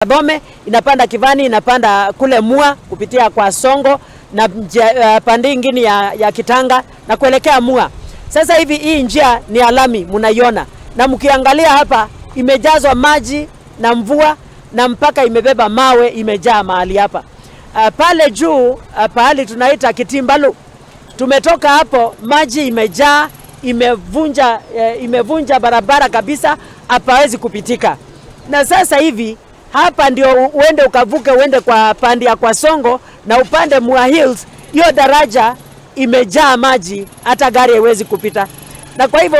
Gathome, inapanda Kivani, inapanda kule Mua kupitia kwa Songo na pande nyingine ya Kitanga na kuelekea Mua. Sasa hivi hii njia ni alami mnaiona, na mkiangalia hapa imejazwa maji na mvua na mpaka imebeba mawe, imejaa mahali hapa. Pale juu pahali tunaita Kitimbalu, tumetoka hapo maji imejaa, imevunja barabara kabisa, hapawezi kupitika. Na sasa hivi hapa ndio uende ukavuke uende kwa pande ya kwa Songo na upande Mua Hills, hiyo daraja imejaa maji, hata gari haiwezi kupita. Na kwa hivyo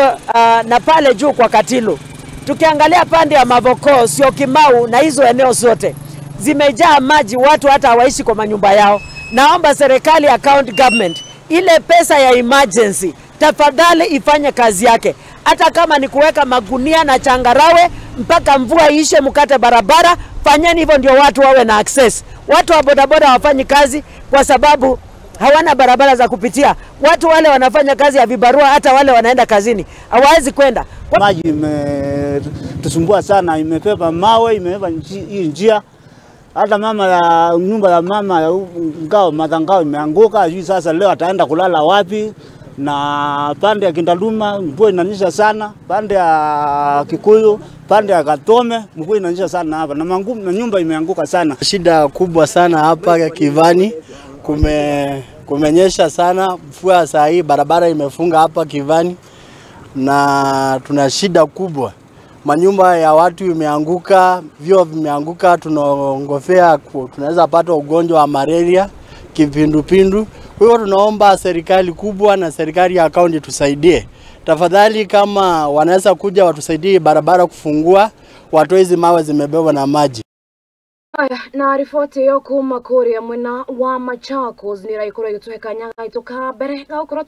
na pale juu kwa Katilu, tukiangalia pande ya Mavoko, Syokimau na hizo eneo zote zimejaa maji, watu hata hawaishi kwa manyumba yao. Naomba serikali ya county government, ile pesa ya emergency tafadhali ifanye kazi yake, hata kama ni kuweka magunia na changarawe mpaka mvua iishe, mkate barabara. Fanyeni hivyo ndio watu wawe na access. Watu wa bodaboda hawafanyi kazi kwa sababu hawana barabara za kupitia. Watu wale wanafanya kazi ya vibarua, hata wale wanaenda kazini hawawezi kwenda. Maji imetusumbua sana, imebeba mawe, imebeba hii njia. Hata mama ya nyumba ya mama ya ngao madhangao imeanguka, sijui sasa leo ataenda kulala wapi. Na pande ya Kindaluma mvua inanyesha sana, pande ya Kikuyu, pande ya Gathome mvua inanyesha sana hapa, na nyumba imeanguka sana. Shida kubwa sana hapa Kivani, kumenyesha sana mvua saa hii, barabara imefunga hapa Kivani na tuna shida kubwa. Manyumba ya watu imeanguka, vyoo vimeanguka, tunaongofea tunaweza pata ugonjwa wa malaria, kipindupindu. Kwa hiyo tunaomba serikali kubwa na serikali ya kaunti tusaidie. Tafadhali kama wanaweza kuja watusaidie barabara kufungua, watoe hizi mawe zimebebwa na maji. Aya, na riboti yo kuma kuria mwena wa Machakos ni raikorwo igituhe kanya gaitu ka mbere ga gukorwo.